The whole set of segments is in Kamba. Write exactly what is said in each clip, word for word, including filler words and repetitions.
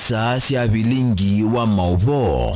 Saa sya vilingi wa maũvoo.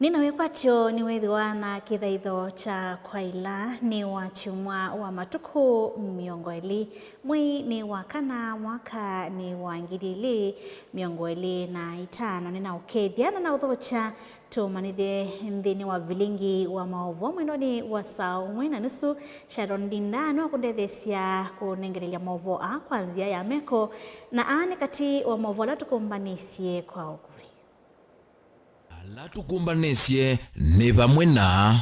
Nĩ na wĩkwatyo nĩwĩthĩwa na kĩthaitho kya kwaĩla nĩ wa kyumwa wa matukũ mĩongo ĩlĩ, mwei nĩ wa kana, mwaka nĩ wa ngili ilĩ mĩongo ĩlĩ na itano. Nĩ na ũkethya na na ũthokya tũmanyĩthye nthĩnĩ wa vilingi wa maũvoo mwendonĩ wa saa ũmwe na nusu. Sharon Ndinda nĩwakũndetheesya kũnengelelya maũvoo aa kwa nzĩa ya meko, na aa nĩ katĩ wa maũvoo ala tũkũmbanĩsye kwa ũkuvĩ. Ala tũkũmbanĩsye nĩ vamwe na.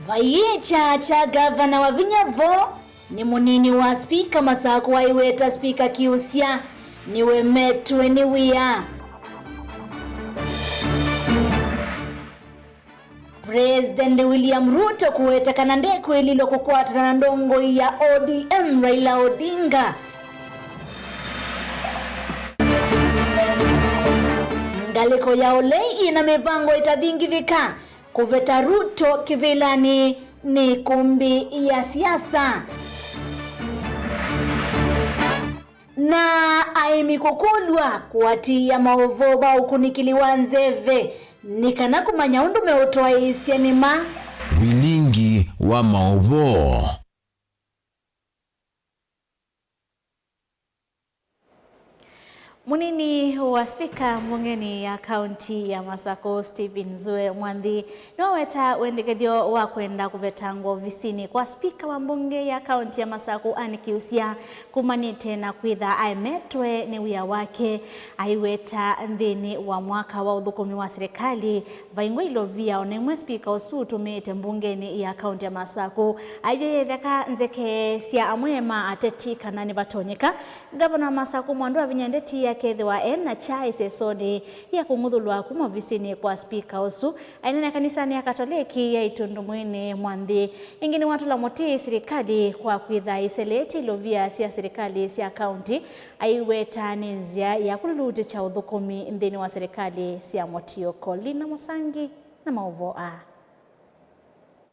Vaiĩ kyaa kya ngavana Wavinya vo, nĩ mũnini wa spika Masakũ aiweta spika Kiusya nĩwemetwe nĩ wia. President William Ruto kũweta kana ndekwĩlilwa kũkwatana na ndongoi ya O D M Raila Odinga. Ngalĩko ya ũlei ĩna mĩvango ĩtathingithĩka kũveta Ruto kĩvĩlanĩ nĩ ĩkũmbĩ ya siasa. Na aĩmi kũkũlw'a kũatĩĩa maũvoo ma ũkunĩkĩli wa nzeve nĩ kana kũmanya ũndũ meũtwaĩĩsya nĩma. Vilingi wa maũvoo. Mũnini wa spika mbungenĩ ya kaunti ya Masakũ, Stephen Zue Mwanthi, nĩwaweta wendekethyo wa kwenda kũvetangwa ovisinĩ kwa spika wa mbunge ya kaunti ya Masakũ, Anne Kiusya, kumanĩte na kwĩtha aemetwe nĩ wĩa wake. Aiweta nthĩnĩ wa mwaka wa ũthũkũmi wa silikalĩ, vaingwa ilovia o na ĩmwe spika ũsu ũtũmĩĩte mbungenĩ ya kaunti ya Masakũ. Aivye yetheka nzeke sya amwe ma ateti kana nĩvatonyeka Ngavana wa Masakũ Mwandu Wavinya Ndeti akethĩwa e na kya ĩsesonĩ ya kũng'uthũlwa kuma ovisinĩ kwa spika ũsu. Aineena kanisanĩ ya Katoleki ya Itundumwini Mwanthi. Ĩngĩ nĩwatũla mũtĩ silikalĩ kwa kwĩtha ĩseleetye ilovia sya silikalĩ sya kaunti, aiweta nĩ nzĩa ya kũlulutĩkya ũthũkũmi nthĩnĩ wa silikalĩ sya mũtiũko. Lina Mũsangi na maũvoo aa.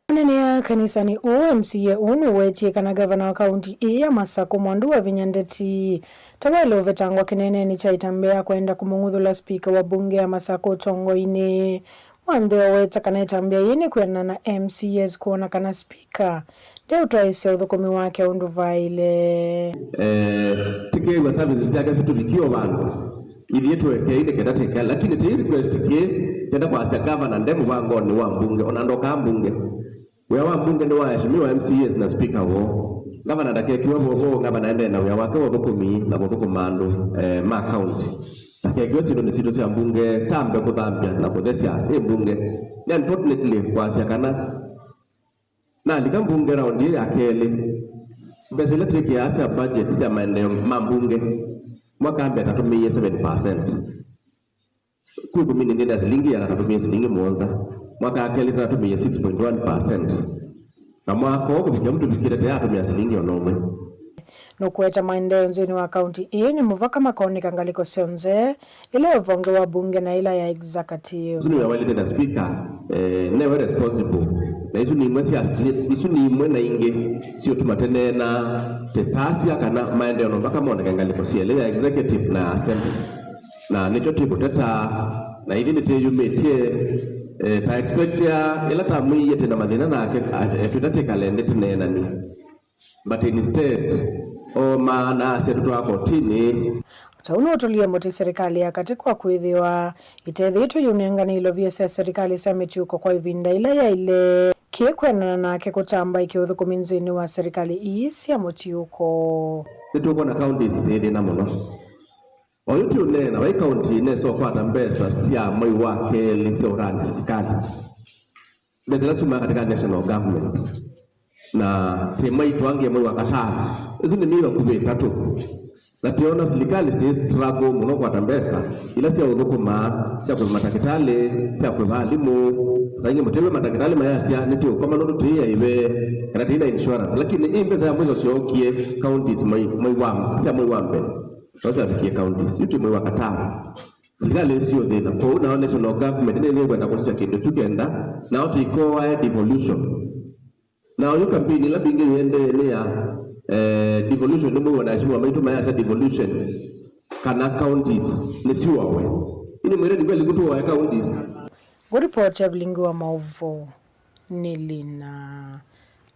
Aneenea kanisanĩ ũũ, M C A ũũ nũwetie kana ngavana wa kaunti ĩĩ ya Masakũ Mwandu Wavinya Ndeti ta waĩle ũvetangwa kĩneenenĩ kya ĩtambya ya kwenda kũmũng'uthũla spika wa mbunge ya Masakũ ũtongoinĩ. Mwanthi aweta kana ĩtambya yĩĩ nĩ kwĩanana na M C As kwona kana spika ndeũtwaĩĩsya ũthũkũmi wake ũndũ vaĩle. Eh, tĩkĩĩw'a services syake situvikie o vandũ. Ithyĩ tũekei nĩ kenda tĩkea, lakini ti request kĩ kenda kwasya gavana nde mũvangonĩ wa mbunge, ona ndokaa mbunge. Wĩa wa mbunge nĩ wa aheshimiwa M C As na spika woo. Gavana ndakekiwe vovo, gavana endee na wĩa wake wa ũthũkũmi na kũthũkũma andũ, eh, ma county. Ndakekiwe syĩndũnĩ sitũ sya mbunge, tambe kũthambya na kũthesya ĩ mbunge. Nĩ unfortunately kwasya kana nalika mbunge raundi ĩĩ ya kelĩ, mbesa ila twĩkĩaa sya budget sya maendeeo ma mbunge, mwaka wa mbee tatũmĩie seven percent. Kwĩ ĩkũmi nĩ ndĩ na silingi ĩana, tatũmĩie silingi mũonza. Mwaka wa kelĩ tatũmĩie six point one percent. Na mwaka ũũ kũvikĩa ũmũnthĩ tũvikĩte tayatũmĩa silingi ona ũmwe. Nũkũweta maendeeo nthĩnĩ wa kaunti ĩĩ nĩ mũvaka makoneka ngalĩko syonthe, ĩla ya ũvonge wa mbunge na ĩla ya executive. Ũsu nĩwe waĩlĩte na speaker, eh, newe responsible Na isu nĩ imwe sya, isu nĩ imwe na ingĩ siũtuma tũneena tũtasya kana maendeeo no mpaka moneke ngalĩko syelĩ ya executive na assembly. Na nĩkyo twĩkũteta, na ithyĩ nĩtwĩyumĩtye, eh, ta expectia ĩla tamwĩie twĩ na mathĩna nake, a-, etwĩta twĩkale nthĩ tũneenanie. But instead, oomaa na asya tũtwaa kotinĩ. O ta ũu nũũtũlie mũtĩ serikali ya katĩ kwa kwĩthĩwa ĩtethĩĩtwe yũnengane ilovia sya serikali sya mĩtiũko kwa ĩvinda ĩla yaĩle, kĩĩ kwĩanana nake kũtamba ĩkĩũthũkũmi nthĩnĩ wa serikali ii sya mũtiũko. Nĩtũkwona counties syĩ thĩna mũno. Oyu ti ũneena vai kaunti ĩnesa ũkwata mbesa sya mwei wa kelĩ sya ũrani silikali. Mbesa ila syumaa katika national government. Na ti mwei twangie mwei wa katano. Isu nĩ myei vakuvĩ ĩtatũ. Na tiona silikali si struggle mũno kwata mbesa ila sya ũthũkũma, sya kũĩva matakĩtalĩ, sya kũĩva alimũ. Saa ingĩ mũtĩwe matakĩtalĩ mayasya nĩtũũkoma nũndũ tũiaiwe kana tũi na insurance. Lakini ii mbesa ya mwiso syookie counties mwei, mwei wa, sya mwei wa mbee. Sasa afikie counties. Yu ti mwei wa katano. Serikali ĩsu thĩna. Kwoou nao national government nĩ ĩkwenda kũsisya kĩndũ tu kenda, nao tũikoae devolution. Na oyu kampeni ĩla mbingĩ yĩendee nĩ ya, eh, devolution, nĩ mwĩwona aheshimiwa maitũ mayasya devolution, kana counties nĩsiũawe. Ini mwĩre ni kweli kũtũae counties. Ngũripoti ya vilingi wa maũvoo nĩ Lina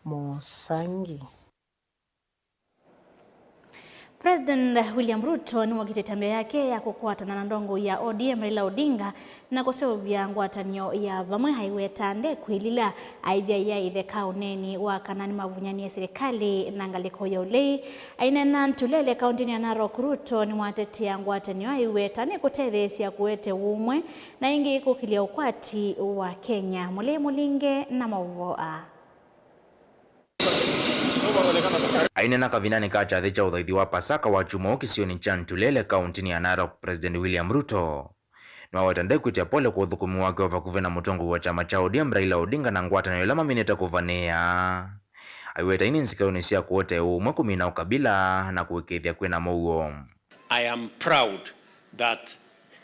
Mosangi. President William Ruto nĩwokĩtye ĩtambya yake ya kũkwatana na ndongoi ya O D M Raila Odinga na kũseũvya ngwatanĩo ya vamwe. Aiweta ndekwĩlila aivyaia ĩtheka ũneeni wa kana nĩmavunyanie silikalĩ na ngalĩko ya ũlei. Aineena Ntulele kaũntĩnĩ ya Narok, Ruto nĩwatetea ngwatanĩo aiweta nĩkũtetheesya kũete ũmwe na ĩngĩ kũkĩlya ũkwati wa Kenya. Mũlei Mũlinge na maũvoo aa. Aineena kavindanĩ ka kyathĩ kya ũthaithi wa Pasaka wa kyumwa ũũ kĩsionĩ kya Ntulele, kaũntĩnĩ ya Narok, President William Ruto nĩwaweta ndekwĩtya pole kwa ũthũkũmi wake wa vakuvĩ na mũtongoi wa kyama kya O D M Raila Odinga na ngwatanĩo ĩla maminĩte kũvanĩĩa. Aiweta ii nĩ nzikaĩonĩ sya kũete ũmwe, kũmina ũkabila, na kũĩkĩĩthya kwĩna mũuo. I am proud that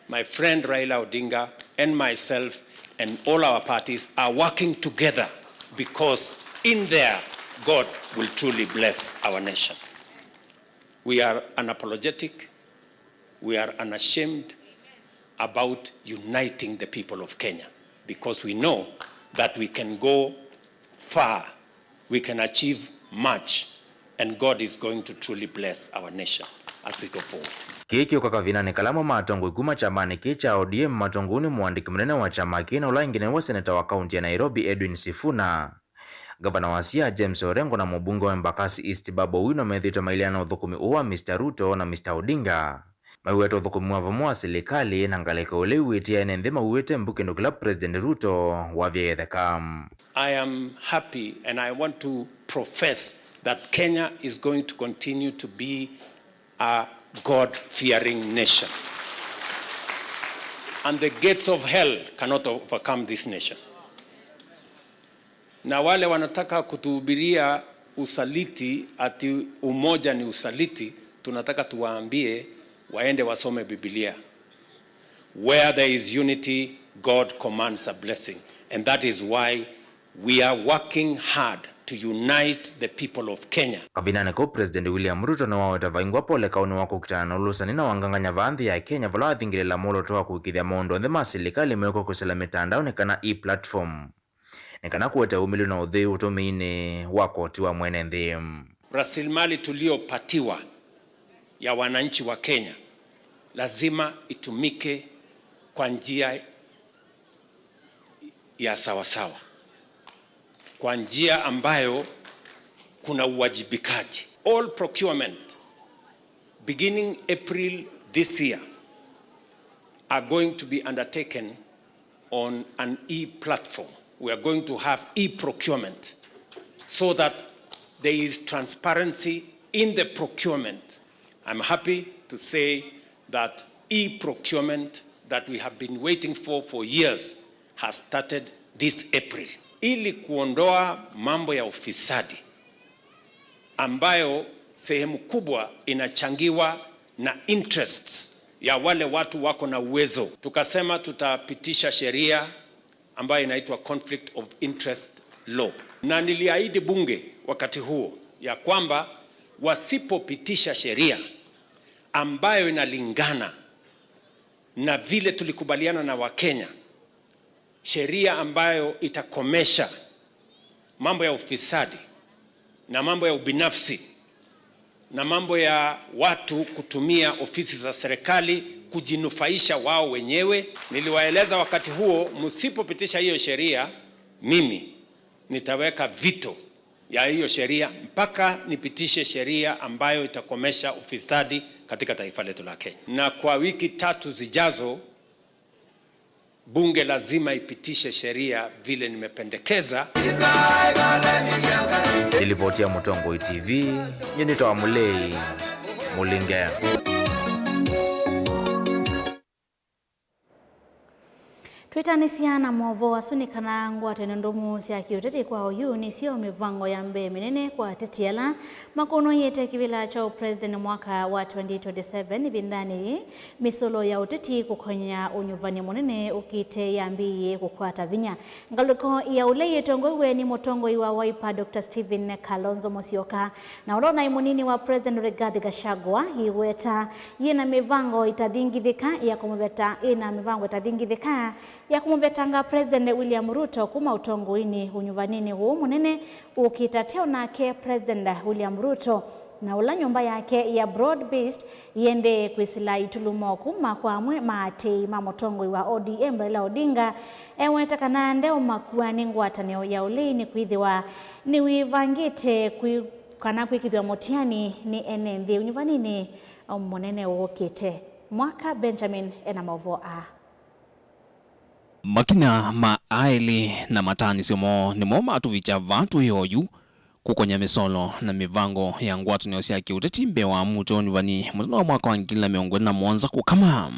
my friend Raila Odinga and myself and all our parties are working together because in there, God will truly bless our nation. We are unapologetic, we are unashamed about uniting the people of Kenya because we know that we can go far. We can achieve much, and God is going to truly bless our nation as we go forward. Kĩĩ kĩũka kavindanĩ kala amwe ma atongoi kuma kyamanĩ kĩĩ kya O D M matongoew'e nĩ mũandĩki mũnene wa kyama kĩĩ na ũla ĩngĩ nĩwe seneta wa kaunti ya Nairobi, Edwin Sifuna, ngavana wa Siaya, James Orengo, na mũmbunge wa Embakasi East, Babu Owino, methĩĩtwe maileana na ũthũkũmi ũũ wa Mister Ruto na Mister Odinga. Maiweta ũthũkũmi wa vamwe wa silikalĩ na ngalĩko ũlei wĩtĩae ene nthĩ mauĩte mbu kĩndũ kĩla President Ruto wavyaĩe ĩtheka. I am happy and I want to profess that Kenya is going to continue to be a God-fearing nation. And the gates of hell cannot overcome this nation. Na wale wanataka kutuhubiria usaliti, ati umoja ni usaliti, tunataka tuwaambie waende wasome Biblia. Where there is unity, God commands a blessing. And that is why we are working hard to unite the people of Kenya. Kavindanĩ kau, President William Ruto nĩwaweta vaingwa pole kaũnĩ wa kũkitana na ũlũsani na wanganganya vaa nthĩ ya Kenya, vala wathingĩlĩla mwolooto wa kũĩkĩĩthya maũndũ onthe ma silikalĩ meekwa kwĩsĩla mĩtandaonĩ kana e-platform. Nĩ kana kũete ũmĩlĩlu na ũtheu ũtũmĩinĩ wa koti wa mwene nthĩ. Rasilimali tuliopatiwa ya wananchi wa Kenya lazima itumike kwa njia ya sawasawa, kwa njia ambayo kuna uwajibikaji. All procurement beginning April this year are going to be undertaken on an e-platform. We are going to have e-procurement so that there is transparency in the procurement. I'm happy to say that e-procurement that we have been waiting for for years has started this April. Ili kuondoa mambo ya ufisadi ambayo sehemu kubwa inachangiwa na interests ya wale watu wako na uwezo. Tukasema tutapitisha sheria ambayo inaitwa Conflict of Interest law. Na niliahidi bunge wakati huo ya kwamba wasipopitisha sheria ambayo inalingana na vile tulikubaliana na Wakenya, sheria ambayo itakomesha mambo ya ufisadi na mambo ya ubinafsi na mambo ya watu kutumia ofisi za serikali kujinufaisha wao wenyewe. Niliwaeleza wakati huo, msipopitisha hiyo sheria, mimi nitaweka veto ya hiyo sheria mpaka nipitishe sheria ambayo itakomesha ufisadi katika taifa letu la Kenya. Na kwa wiki tatu zijazo, bunge lazima ipitishe sheria vile nimependekeza. Nĩ livoti ya Mũtongoi T V, nyie nĩtawa Mũlei Mũlinge. Twĩtanĩsya na maũvoo asu nĩ kana ngwatanĩo ndũmu sya kĩũteti kwa oyu nĩsyo mĩvango ya mbee mĩnene kwa ateti ala makũnũĩĩte kĩvĩla kya ũpresident mwaka wa twenty twenty-seven ĩvindanĩ yĩĩ, mĩsolo ya ũteti kũkonya ũnyuvani mũnene ũkĩte yambĩĩe kũkwata vinya. Ngalĩko ya ũlei ĩtongoiw'e nĩ mũtongoi wa Wiper, Doctor Stephen Kalonzo Musyoka, na ũla ũnaĩ mũnini wa President Rigathi Gachagua, iweta yĩna mĩvango ĩtathingithĩka ya kũmũveta, ĩna mĩvango ĩtathingithĩka ya kũmũvetanga President William Ruto kuma ũtongoinĩ ũnyuvaninĩ ũũ mũnene ũkĩte ateo nake President William Ruto, na ũla nyũmba yake ya Broad Based yĩendee kwĩsĩla itulumo kuma kwa amwe ma atei ma mũtongoi wa O D M Raila Odinga, eweta kana ndeũmakua nĩ ngwatanĩo ya ũlei nĩkwĩthĩwa nĩwĩvangĩte kwĩ-, kana kwĩkĩthw'a mũtiani nĩ ene nthĩ ũnyuvaninĩ mũnene ũũkĩte. Mwaka Benjamin ena maũvoo aa. Makinya ma aĩlĩ na mataanĩsyo moo nĩmo matũvikya vaa tũĩ oyu, kũkonya mĩsolo na mĩvango ya ngwatanĩo sya kĩũteti mbee wa mũtĩ wa ũnyuvani mũthenya wa mwaka wa ngili na mĩongo ĩlĩ na mũonza kũkama.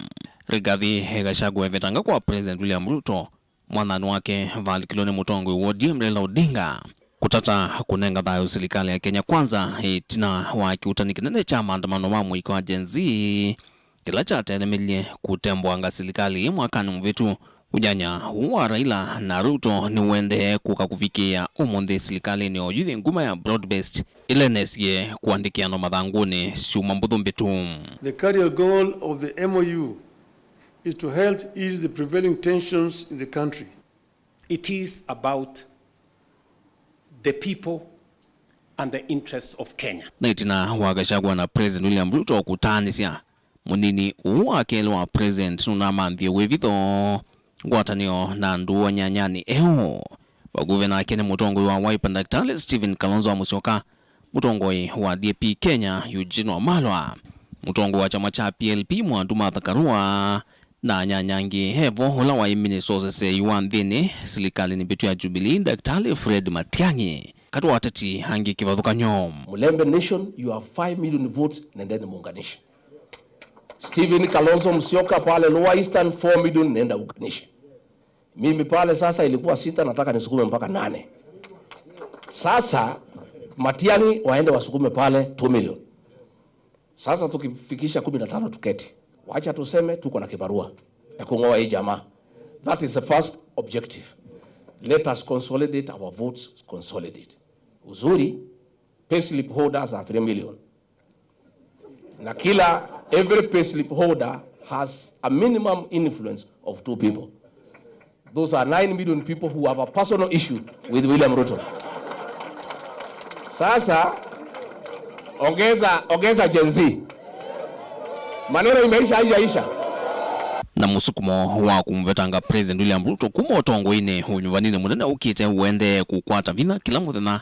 Rigathi Gachagua evetanga kwa President William Ruto, mwathani wake valikilwe nĩ mũtongoi wa O D M Raila Odinga, kũtata kũnenga thayũ silikalĩ ya Kenya Kwanza ĩtina wa kĩuutani kĩnene kya maandamano ma mũika wa Gen Z, kĩla kyatelemelye kũtembũanga silikalĩ ĩĩ mwakanĩ mũvĩtu. Ũnyanya ũũ wa Raila na Ruto nĩũendee kũka kũvikĩĩa ũmũnthĩ silikalĩnĩ oyu yĩ nguma ya Broad Based ĩla ĩnesie kũandĩkĩanwa mathangũnĩ syumwa mbũthũ mbĩtu. The career goal of the M O U is to help ease the prevailing tensions in the country. It is about the people and the interests of Kenya. Na ĩtina wa Gachagua na President William Ruto kũtaanĩsya, mũnini ũũ wa kelĩ wa President nũnamanthie wĩvitho ngwatanĩo na andũ anyanyanĩ eũ. Vakuvĩ nake nĩ mũtongoi wa Wiper Daktari Stephen Kalonzo wa Musyoka, mũtongoi wa D A P Kenya Eugene Wamalwa, mũtongoi wa kyama kya P L P Mwandu Martha Karua, na anyanya angĩ. Evo ũla waĩ minista ũsesei wa nthĩnĩ silikalĩnĩ mbĩtu ya Jubilee, Daktari Fred Matiang'i, katĩ wa ateti angĩ kĩvathũkany'o. Mulembe Nation, you have five million votes, nendeni muunganishe. Stephen Kalonzo Musyoka pale Lower Eastern, four million, nenda unganishe. Mimi pale sasa ilikuwa sita, nataka nisukume mpaka nane. Sasa Matiang'i waende wasukume pale two million. Sasa tukifikisha kumi na tano tuketi. Wacha tuseme tuko na kibarua ya kung'oa hii jamaa. That is the first objective. Let us consolidate our votes, consolidate. Uzuri, payslip holders are three million. Na kila, every payslip holder has a minimum influence of two people. Those are nine million people who have a personal issue with William Ruto. Sasa, ongeza, ongeza Gen Z. Maneno imeisha, haijaisha? Na mũsukumo wa kũmũvetanga President William Ruto kuma ũtongoinĩ ũnyuvaninĩ mũnene ũkĩte ũendee kũkwata vinya kĩla mũthenya.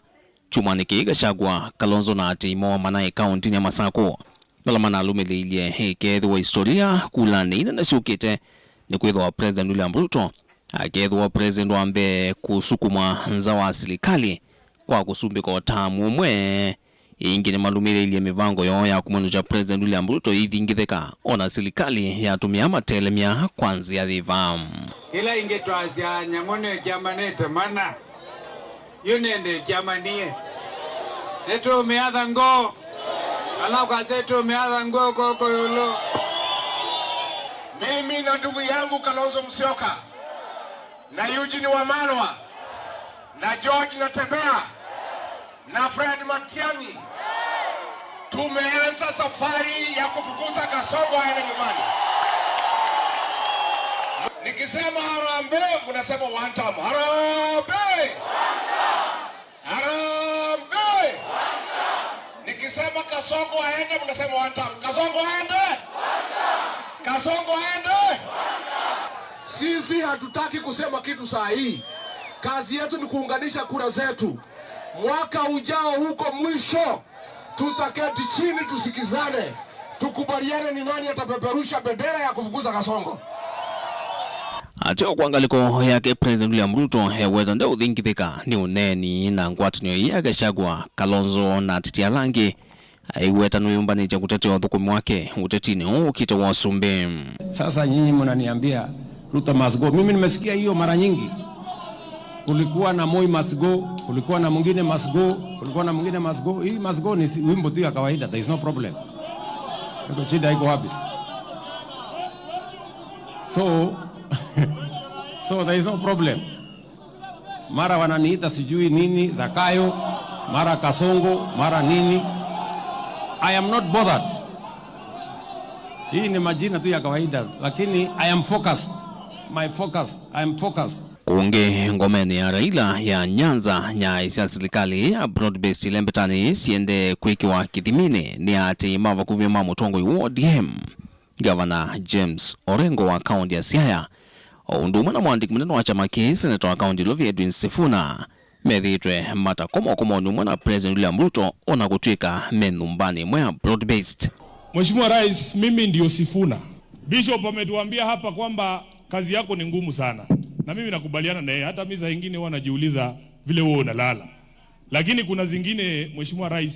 Kyumwanĩ kĩĩ, Gachagua, Kalonzo na atei moo manaĩ kaũntinĩ ya Masakũ, vala manalũmĩlĩilye ĩkeethĩwa historia kulanĩ inene syũkĩte, nĩkwĩthĩwa President William Ruto akeethĩwa president wa mbee kũsukumwa nza wa silikalĩ kwa kũsumbĩka o taamu ũmwe. Ĩngĩ nĩmalũmĩlĩilye mĩvango yoo ya kũmwĩnũkya President William Ruto ĩithingithĩka, o na silikalĩ yatũmĩa matelemya kwa nzĩa yĩva. Kĩla ĩngĩ twasya nyamũ nĩkyamanĩte mana. Yu nĩndĩkyamanĩe. Nĩtũũmĩatha ngoo. Ala kwasya nĩtũũmĩatha ngoo kw'oko ĩũlũ. Mimi na ndugu yangu Kalonzo Musyoka na Eugene Wamalwa na George Natembeya na Fred Matiang'i, tumeanza safari ya kufukuza Kasongo aende nyumbani. Nikisema harambee, mnasema one time. Harambee! Harambee! Nikisema Kasongo aende, mnasema one time. Kasongo aende! Kasongo aende! Sisi hatutaki kusema kitu saa hii. Kazi yetu ni kuunganisha kura zetu. Mwaka ujao huko mwisho, tutaketi chini tusikizane, tukubaliane ni nani atapeperusha bendera ya kufukuza Kasongo. Ateo kwa ngalĩko yake, President William Ruto eweta ndeũthingithĩka nĩ ũneeni na ngwatanĩo ya Gachagua, Kalonzo na ateti ala angĩ aiweta nĩwĩyũmbanĩtye kũtetea ũthũkũmi wake ũtetinĩ ũũ ũkĩte wa ũsumbĩ. Sasa nyinyi mnaniambia Ruto must go. Mimi nimesikia hiyo mara nyingi. Kulikuwa na Moi must go, kulikuwa na mwingine must go, kulikuwa na mwingine must go. Hii must go ni si- wimbo tu ya kawaida. There is no problem. Iko shida iko wapi? So, so there is no problem. Mara wananiita sijui nini, Zakayo, mara Kasongo, mara nini. I am not bothered. Hii ni majina tu ya kawaida, lakini I am focused. My focus, I am focused. Kũngĩ, ngomenĩ ya Raila ya Nyanza, nyaya sya silikalĩ ya broad-based ilembetanĩ siendee kwĩkĩwa kĩthiminĩ nĩ aatĩĩi ma vakuvĩ ma mũtongoi wa O D M, Gavana James Orengo wa kaunti ya Siaya, o ũndũ ũmwe na mũandĩki mũnene wa kyama kĩĩ, seneta wa kaunti Lovi Edwin Sifuna, methĩĩtwe matakomakomonĩ ũmwe na President William Ruto, o na kũtw'ĩka me nyũmbanĩ ĩmwe ya broad-based. Mheshimiwa Rais, mimi ndio Sifuna. Bishop ametuambia hapa kwamba kazi yako ni ngumu sana, na mimi nakubaliana na yeye. Hata mimi saa ingine huwa najiuliza vile wewe unalala, lakini kuna zingine, Mheshimiwa Rais,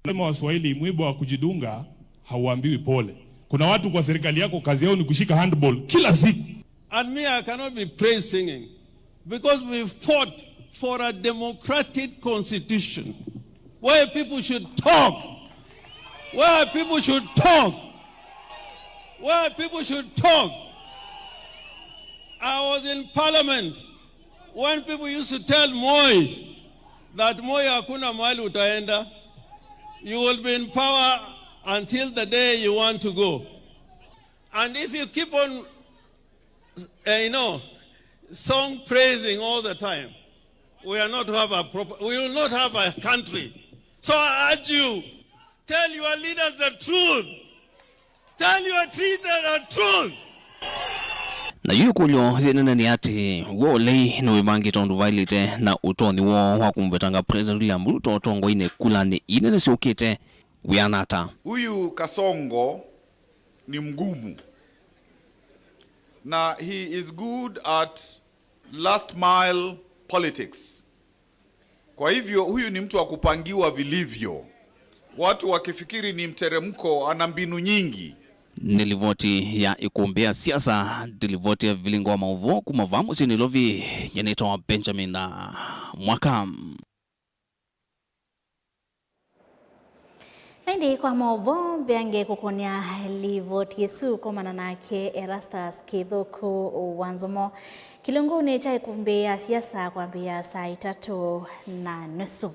Nasema Waswahili, mwiba wa kujidunga hauambiwi pole. Kuna watu kwa serikali yako kazi yao ni kushika handball kila siku. And me, I cannot be praise singing because we fought for a democratic constitution where people should talk, where people should talk, where people should talk. I was in parliament when people used to tell Moi that Moi, hakuna mahali utaenda. You will be in power until the day you want to go. And if you keep on, eh, you know, song praising all the time, we are not have a proper, we will not have a country. So I urge you, tell your leaders the truth. Tell your leaders the truth. Na yu ĩkũlyo yĩnene nĩ atĩ, w'o ũlei nĩwĩvangĩte ũndũ vaĩlĩte na ũtonyi woo wa kũmũvetanga President William Ruto ũtongoinĩ kulanĩ inene syũkĩte wĩana ata? Huyu Kasongo ni mgumu, na he is good at last mile politics. Kwa hivyo, huyu ni mtu wa kupangiwa vilivyo. Watu wakifikiri ni mteremko, ana mbinu nyingi. Nĩ livoti ya ĩkũmbĩ ya siasa, nĩ livoti ya vilingo wa maũvoo kuma vaa mũsyĩ Nairobi, nyenĩtawa Benjamin Mwaka. Na ĩndĩ kwa maũvoo mbeange kũkũnĩa livoti ĩsu kũmana nake Erastus Kĩthũku wa Nzomo kĩlungunĩ kya ĩkũmbĩ ya siasa kwambĩĩa saa itatũ na nusu.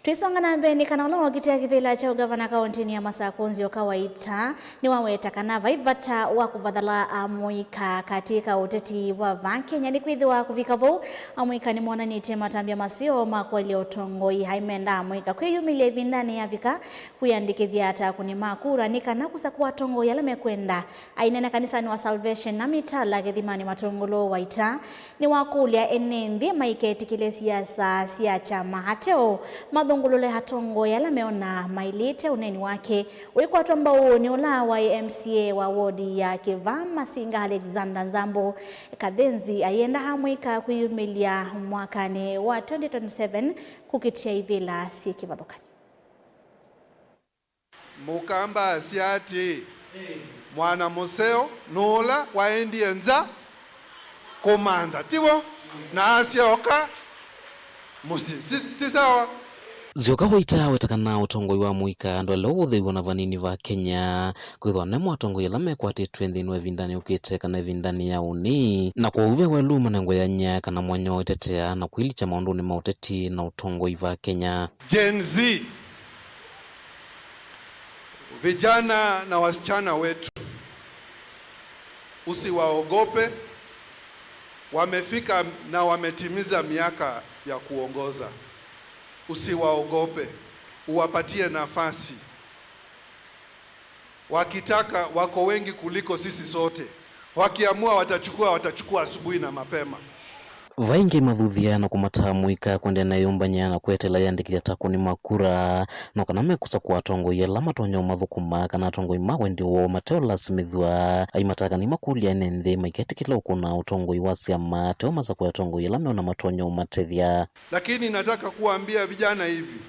Twĩsonga na mbee, nĩ kana ũla waũkitĩa kĩvĩla kya ũgavana kaũntĩnĩ ya Masakũ Nzioka Waita nĩwaweta kana vai vata wa kũvathala amũika katĩ ka ũteti wa vaa Kenya, nĩkwĩthĩwa kũvika vau amũika nĩmonanĩtye matambya maseo ma kũaĩlya ũtongoi. Aimenda amũika kwĩyumĩlya ĩvindanĩ yavika kwĩyandĩkĩthya ta akũni ma kura nĩ kana kũsakũa atongoi ala mekwenda. Aineena kanisanĩ wa Salvation na Mitala Kĩthimanĩ Matũngũlũ, Waita nĩwakũlya ene nthĩ maiketĩkĩle siasa sya kyama ateo, mathũngũlũle atongoi ala meonaa maĩlĩte. Ũneeni wake wĩkwatwa mbau nĩ ũla waĩ M C A wa wodi ya Kĩvaa Masinga Alexander Nzambu Kathenzi, ayenda amũika kwĩyumĩlya mwakanĩ wa twenty twenty-seven kũkitĩa ivĩla syĩ kĩvathũkany'o. Mũkamba asya atĩĩ, mwana mũseo nũla waendie nza kũmantha, tiw'o? Na asyoka mũsyĩ. Si, ti sawa? Nzyoka Waita aweta kana ũtongoi wa mũika ndwaĩle ũvũthĩw'a na vanini va Kenya, kwĩthĩwa nemo atongoi ala mekwatĩtw'e nthĩnĩ wa ĩvindanĩ yũkĩte kana ĩvindanĩ ya ũnĩ, na kwoou ve welũ manengwe yanya kana mwanya wa ũtetea na kwĩlikya maũndũnĩ ma ũteti na ũtongoi va Kenya. Gen Z, vijana na wasichana wetu, usiwaogope. Wamefika na wametimiza miaka ya kuongoza. Usiwaogope, uwapatie nafasi. Wakitaka, wako wengi kuliko sisi sote. Wakiamua watachukua, watachukua asubuhi na mapema. Vai ĩngĩ mathuthya na kũmataa mũika kũendeea na ĩyũmbany'a na kweteela ĩandĩkĩthya ta akũni ma kura, no kana mekũsakũa atongoi ala matonya ũmathũkũma kana atongoi ma wendi woo mateũlasimĩthw'a. Aimataa kana nĩmakũlya ene nthĩ maiketĩkĩla ũkũna ũtongoi wa syama, teo masakũe atongoi ala meona matonya ũmatethya. Lakini nataka kuwaambia vijana hivi,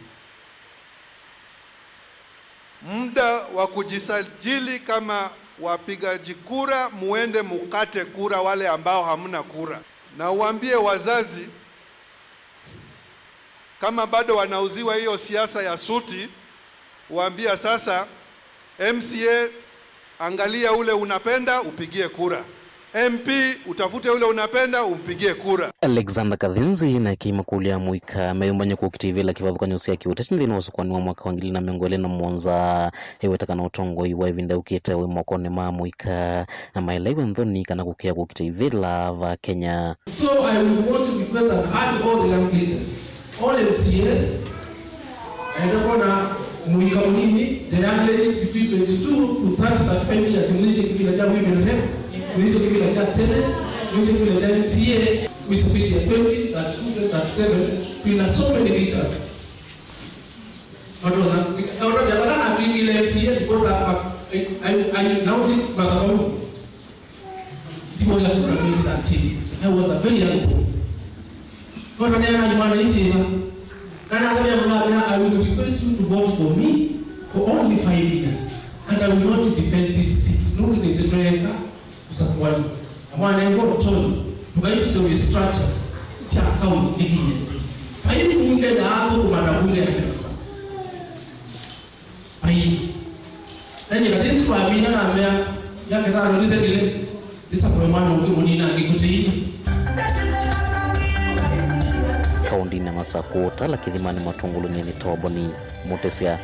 muda wa kujisajili kama wapigaji kura, muende mukate kura wale ambao hamna kura. Na uambie wazazi, kama bado wanauziwa hiyo siasa ya suti, uambia sasa, M C A, angalia ule unapenda, upigie kura. M P, utafute ule unapenda, umpigie kura. Alexander Kathinzi nake aimakũlya mũika meyũmbany'e kũkita ivĩla kĩvathũkany'o sya kĩũteti nthĩnĩ wa ũsũkũani wa mwaka wa ngili na mĩongo ĩlĩ na mũonza, eweta kana ũtongoi wa ĩvinda yũkĩte wĩ mokonĩ ma mũika, na maĩlaiwe nthoni kana kũkĩa kũkita ivĩla va Kenya. So I would want to request and urge all the young leaders, all M C As, enda kwona mũika mũnini, the young ladies between twenty-two to thirty, thirty-five years, mwĩsye kĩvĩla kya women rep, mwĩsye kĩvĩla kya senate, mwĩsye kĩvĩla kya M C A, mwĩsye kĩvĩla twenty, thirty-two, twenty, thirty-seven, twĩna so many leaders. Matonya, na ũtonya kana natwingile M C A because I, I, I, I announced madhabahu. Ndimwona kura twenty thirteen. I was a very young boy. Kwa hiyo ndio maana hizi na na na kwa maana I will request you to vote for me for only five years, and I will not defend these seats. No, nisitweka usakwani. Amwana ngo toni. Tukaituse structures sya account kikinye. Kwa hiyo bunge ya hapo kwa bunge ya pesa. Ai. Nanye katĩsĩ twamina na mea, myaka ĩtano nĩthelile, ndĩsakũe mwana ũngĩ mũnini angĩkũtĩĩa. Kaũndĩnĩ ya Masakũ, tala kĩthimanĩ Matũngũlũnĩ nĩ Toboni Mũtĩsya.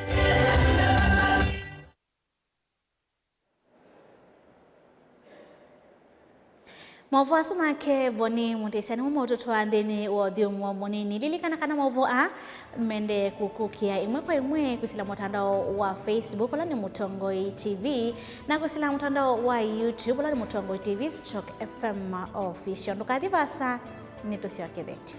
Maũvoo asu make Boni Mũtĩsya nĩmo maũtũtwaa nthĩnĩ wa ũthyũmũo mũnini. Lilikana kana maũvoo aa mendee kũkũkĩa ĩmwe kwa ĩmwe kwĩsĩla mũtandao wa Facebook, ũla nĩ Mũtongoi T V, na kwĩsĩla mũtandao wa YouTube, ũla nĩ Mũtongoi T V stroke F M Official. Ndũkathi vaasa, nĩtũsyokethetye.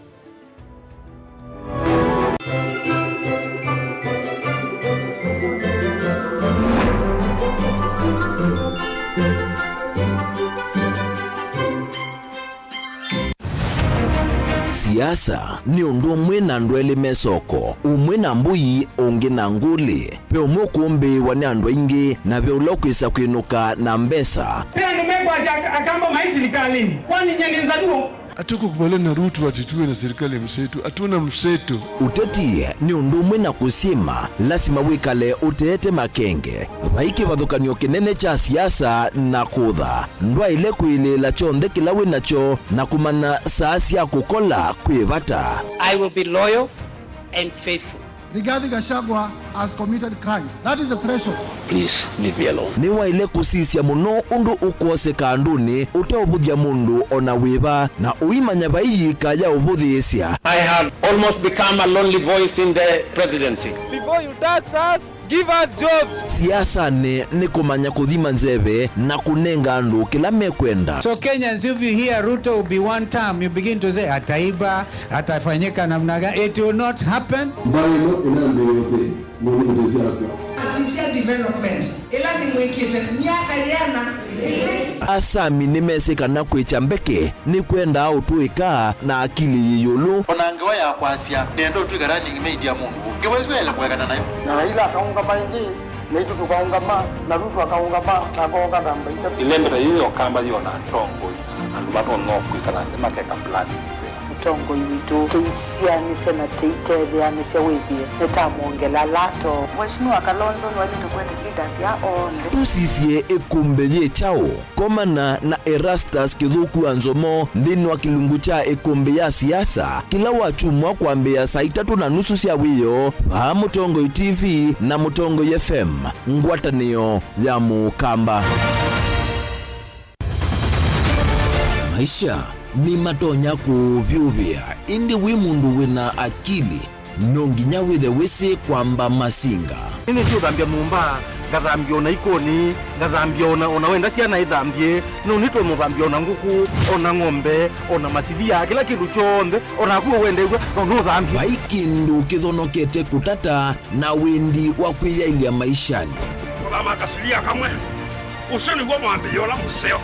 Siasa nĩ ũndũ ũmwe na andũ elĩ me soko, ũmwe na mbũi, ũngĩ na ngũlĩ. Ve ũmwe ũkũmbĩĩwa nĩ andũ aingĩ, na ve ũla ũkwĩsa kwĩnũka na mbesa. Ve andũ mekwasya ak-, Akamba mai silikalĩnĩ, kwani nyie nĩ Nzaluo? Hatukubaliana na Ruto ati tuwe na serikali ya mseto. Hatuna mseto. Ũteti nĩ ũndũ ũmwe na kũsyĩma, lasima wĩkale ũteete makenge. Vai kĩvathũkany'o kĩnene kya siasa na kũtha. Ndwaĩle kwĩlĩĩla kyonthe kĩla wĩ nakyo na kũmanya saa sya kũkola kwĩ vata. I will be loyal and faithful. Rigathi Gachagua has committed crimes. That is the threshold. Please leave me alone. Nĩwaĩle kũsisya mũno ũndũ ũkwoseka andũnĩ ũteũvũthya mũndũ o na wĩva, na ũimanya vai yĩika ya ũvũthĩĩsya. I have almost become a lonely voice in the presidency. Before you tax us, give us jobs. Siasanĩ nĩ kũmanya kũthima nzeve na kũnenga andũ kĩla mekwenda. So Kenyans, if you hear Ruto will be one term, you begin to say, "Ataiba, atafanyika namna gani?" It will not happen. Mbaa ĩno ĩnambĩĩe ũthĩ, mũndũ mũtĩsya akw'a. Asisya development ĩla nĩmwĩkĩte myaka yĩana ĩlĩ. Asami nĩmesĩ kana kwĩkya mbeke nĩkwendaa ũtũĩka na akili yĩ ĩũlũ. O na ngewa ya kwasya, nĩenda ũtw'ĩka running mate ya mũndũ ũngĩ, wĩsĩ waĩle kũekana nayo. Na Raila akaũngama ĩngĩ, naitũ tũkaũngama, na Ruto akaũngama, na akooka namba itatũ. Ĩlembe ta yĩĩ yokamba yĩona atongoi, andũ matonya kwĩkala nthĩ makeka planning nzeo. Tongoi witũ, tĩisianĩsya na tĩitetheanĩsya wĩthĩe nĩtamwongela lato. Mheshimiwa Kalonzo nĩwaĩlĩte kũete leaders ya onthe. Tũsisye ĩkũmbĩ yĩ kyaũ? Komana na Erastus Kĩthũku wa Nzomo nthĩnĩ wa kĩlungu kya ĩkũmbĩ ya siasa kĩla wakyumwa kwambĩĩa saa itatũ na nusu sya wĩoo vaa Mũtongoi T V na Mũtongoi F M, ngwatanĩo ya Mũkamba. Maisha nĩmatonya kũũvyũvĩa, ĩndĩ wĩ mũndũ wĩ na akili, no nginya wĩthe wĩsĩ kwamba masinga. Nĩnĩsĩ ũthambya nyũmba, ngathambya ona ikoni, ngathambya ona, ona wenda syana ithambye, no nĩtwe mũthambya ona ngũkũ, ona ng'ombe, ona masilia, kĩla kĩndũ kyonthe, onaku ũwendew'a, no nũthambye. Vai kĩndũ kĩthonokete kũtata na wendi wa kwĩyaĩlya maishanĩ. Kũthama kasilia kamwe. Ũsu nĩw'o mwambĩĩo ũla mũseo.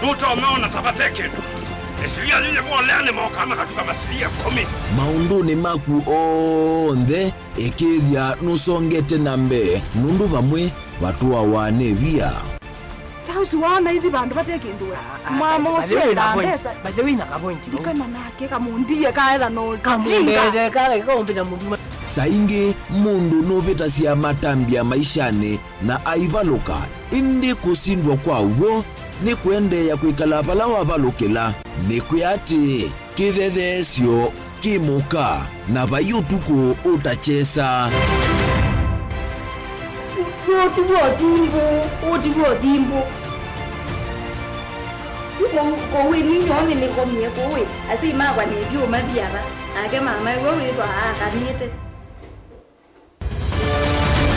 Nũtomeona ta vate kĩndũ. Ĩsilia yĩyĩvolea nĩmokaa makatuka masilia ĩkũmi. Maũndũnĩ maku onthe, ĩkĩĩthya nũsongete na mbee, nũndũ vamwe vatũawa nĩ via. Ta ũsu waona ithi vandũ vate kĩndũ we. Ah, ah, mama ũsu endaa mbesa. By the way, na kavointi. Ndikana nake kamũndie kaetha no kamũndete kale kaumbĩta mũndũ. Saa ingĩ mũndũ nũvĩtasya matambya maishanĩ na aivalũka, ĩndĩ kũsindwa kwa w'o nĩ kũendeea kwĩkala vala wavalũkĩla. Nĩkwĩa atĩĩ, kĩthetheesyo kĩ mũka, na vai ũtukũ ũtakyesa. Ũũ ti w'o thimbũ, ũũ ti w'o thimbũ. Kũu, kũu ĩni nyoo nĩnĩkomie kũu ĩ, asyai makwa nĩthi ũmathi ava, nake mama ĩwe wĩthwa akanĩte.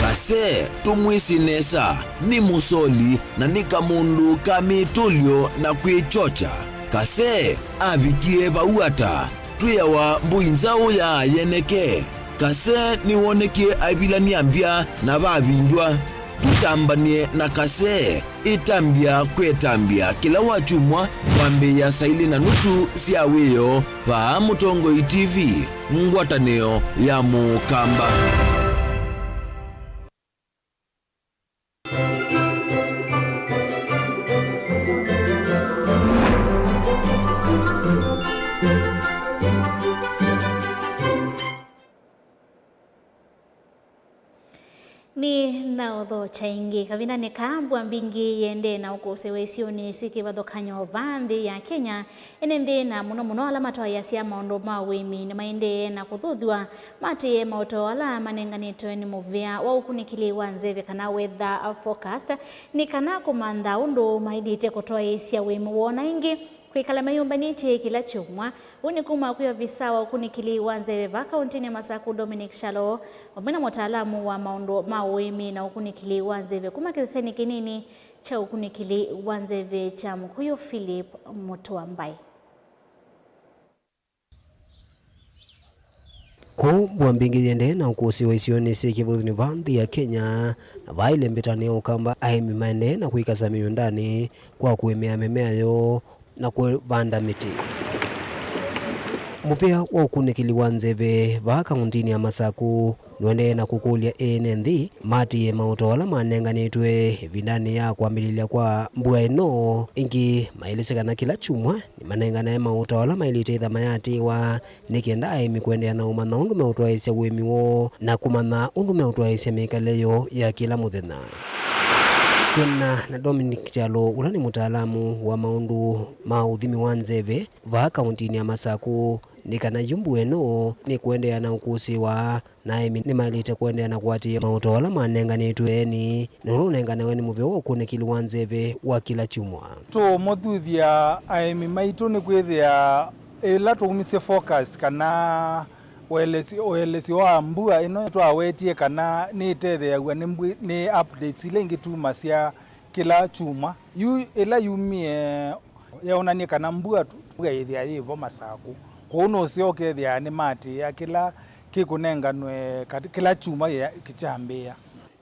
Kase tũmwĩsĩ nesa, nĩ mũsoli na nĩ kamũndũ ka mĩtũlyo na kwĩkyokya. Kase avikie vau ata? Twĩawa mbũi nzaũ ya yeneke. Kase nĩwonekie aivilany'a mbya na vavindwa. Tũtambany'e na Kase. Ĩtambya kwĩ ĩtambya kĩla wakyumwa kwambĩĩa saa ilĩ na nusu sya wĩoo vaa Mũtongoi T V, ngwatanĩo ya Mũkamba. Nĩ na ũthokya ĩngĩ. Kavindanĩ kaa, mbua mbingĩ yĩendee na ũkũsĩĩwa isionĩ syĩ kĩvathũkany'o vaa nthĩ ya Kenya. Ene nthĩ, na mũno mũno ala matwaĩĩasya maũndũ ma ũĩmi, nĩmaendee na kũthuthw'a matĩĩe maũtao ala manenganĩtwe nĩ mũvĩa wa ũkunĩkĩli wa nzeve, kana weather forecast, nĩ kana kũmantha ũndũ maĩlĩte kũtwaĩĩsya ũĩmi woo. Na ĩngĩ, kwĩkala meyũmbanĩtye kĩla kyumwa. Ũu nĩ kuma kwĩ ovisa wa ũkunĩkĩli wa nzeve vaa kaũntĩnĩ ya Masaku, Dominic Kyalo, vamwe na mũtaalamu wa maũndũ ma ũĩmi na ũkunĩkĩli wa nzeve kuma kĩsesenĩ kĩnini kya ũkunĩkĩli wa nzeve kya Mũkũyũ, Philip Mũtua Mbai. Kwoou mbua mbingĩ yĩendee na ũkũsĩĩwa isionĩ syĩ kĩvathũkany'o vaa nthĩ ya Kenya, na vaa ĩlembetani ya Ũkamba, aĩmi maendee na kwĩkasa mĩũndanĩ kwa kũĩmĩa mĩmea yoo na kũvanda mĩtĩ. Mũvĩa wa ũkunĩkĩli wa nzeve vaa kaũntĩnĩ ya Masaku nũendee na kũkũlya ene nthĩ matĩĩe maũtao ala manenganĩtwe ĩvindanĩ ya kwambĩlĩlya kwa mbua ĩno. Ĩngĩ maelesya kana kĩla kyumwa nĩmanenganae maũtao ala maĩlĩte ĩtha mayatĩĩwa nĩ kenda aĩmi kũendeea na ũmanya ũndũ meũtwaĩĩsya ũĩmi woo na kũmanya ũndũ meũtwaĩĩsya mĩkalĩle yoo ya kĩla mũthenya. Kwĩanana na Dominic Kyalo, ũla nĩ mũtaalamu wa maũndũ ma ũthimi wa nzeve vaa kaũntĩnĩ ya Masaku, nĩ kana yu mbua ĩno nĩkũendeea na ũkũsĩĩwa, na aĩmi nĩmaĩlĩte kũendeea na kũatĩĩa maũtao ala manenganĩtwe eni, na ũla ũnenganawe nĩ mũvĩa wa ũkunĩkĩli wa nzeve wa kĩla kyumwa. Tũũmũthuthya aĩmi maitũ nĩkwĩthĩa ĩla tũumisye forecast kana ũelesyo, ũelesyo wa mbua ĩno twawetie kana nĩĩtetheeaw'a nĩ mbwi-, nĩ updates ila ingĩ tumasya kĩla kyumwa. Yu ĩla yumie yeonanie kana mbua tu-, mbua ĩthĩa yĩ vo Masaku. Kwoou nũseo ũkethĩa nĩmatĩĩa kĩla kĩkũnenganwe kat-, kĩla kyumwa kĩkyambĩĩa.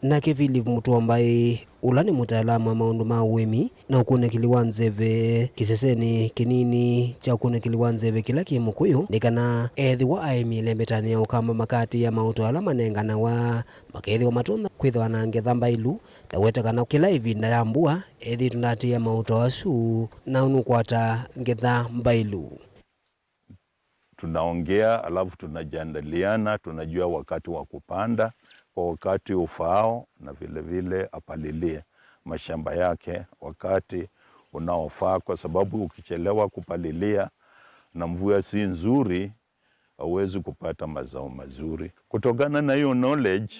Nake Philip Mũtua Mbai, ũla nĩ mũtaalamu wa maũndũ ma ũĩmi na ũkunĩkĩli wa nzeve kĩsesenĩ kĩnini kya ũkunĩkĩli wa nzeve kĩla kĩ Mũkũyũ, nĩ kana ethĩwa aĩmi ĩlembetanĩ ya Ũkamba makatĩĩa maũtao ala manenganawa, makethĩwa matonya kwĩthĩwa na ngetha mbailu. Ndaweta kana kĩla ĩvinda ya mbua ethĩĩtwe ndatĩĩa maũtao asu, na nũkwata ngetha mbailu. Tunaongea, alafu tunajadiliana, tunajua wakati wa kupanda, kwa wakati ufaao, na vile vile apalilie mashamba yake wakati unaofaa, kwa sababu ukichelewa kupalilia na mvua si nzuri, hauwezi kupata mazao mazuri. Kutokana na hiyo knowledge,